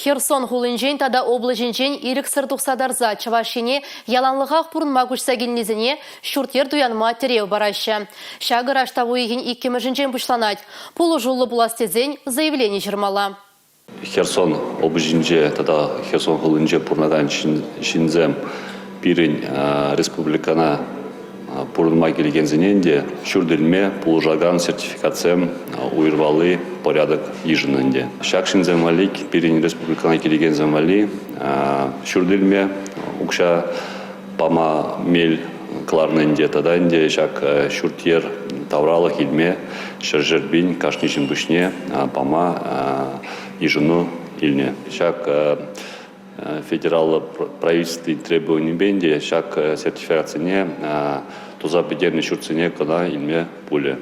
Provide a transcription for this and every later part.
Херсон хулинчен тата облаҫӗнчен ирӗксӗр тухса тарса Чӑваш Ене яланлӑхах пурӑнма куҫса килнисене ҫурт-йӗр туянма тӗрев параҫҫӗ. Ҫакӑ раштав уйӑхӗн иккӗмӗшӗнчен пуҫланать. Пулӑшуллӑ пулас тесен заявлени ҫырмалла. Херсон облаҫӗнче тата Херсон хулинче пурӑнакан ҫынсем пирӗн республикӑна пурӑнма килекенсене ӗнтӗ ҫурт илме пулӑшакан сертификатсем уйӑрмалли порядок йышӑннӑ ӗнтӗ. Ҫак ҫынсем валли, пирӗн республикӑна килекенсем валли ҫурт илме укҫа пама мел кӑларнӑ ӗнтӗ. Тата ӗнтӗ ҫак ҫурт-йӗр тавралӑх илме ҫӗршер пин кашни ҫын пуҫне пама йышӑну илнӗ. Ҫак федераллӑ правительствин требованийӗпе ӗнтӗ ҫак сертификатсене туса пӗтернӗ ҫуртсене кӑна илме пулӗ.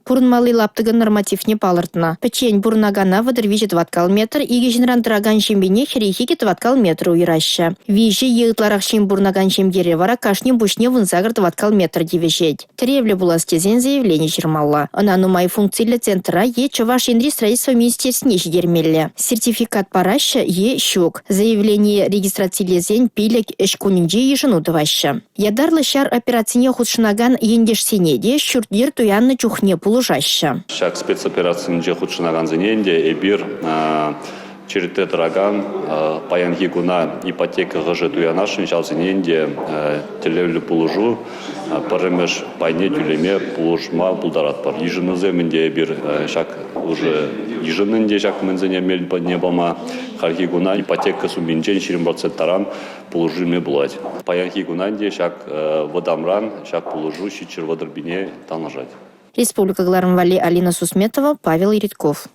Пурӑнмалли лаптӑкӑн нормативне палӑртнӑ. Пӗччен пурӑнакана 33 тӑваткал метр, икӗ ҫынран тӑракан ҫемьене 42 тӑваткал метр уйӑраҫҫӗ. Виҫӗ е ытларах ҫын пурӑнакан ҫемьере вара кашнин пуҫне 18 тӑваткал метр тивӗҫет. Тӗревлӗ пулас тесен заявлени ҫырмалла. Ӑна нумай функциллӗ центра е Чӑваш Енри строительство министерствине ҫитермелле. Сертификат параҫҫӗ е ҫук. Заявление регистрацилесен пилӗк ӗҫ кунӗнче йышӑну тӑваҫҫӗ. Ятарлӑ ҫар операцине хутшӑнакан ентешсене те ҫурт-йӗр туяннӑ чухне пулӑшаҫҫӗ. Ҫак спецоперацинче хутшӑнакансене ӗнтӗ эпир черетре тӑракан паянхи куна ипотека хӑшӗ туянасшӑн ҫавсене ӗнтӗ тӗллевлӗ пулӑшу пӗрремӗш пайне тӳлеме пулӑшма пултаратпӑр. Йышӑнусем ӗнтӗ эпир ҫак уже йышӑннӑ ӗнтӗ ҫак мӗнсене мел пама хальхи куна ипотека сумминчен 20% таран пулӑшу илме пулать. Паянхи куна ӗнтӗ ҫак вӑтамран ҫак пулӑшу 730 пине танлашать. Республика кӑларӑм валли Алина Сусметова, Павел Иритков.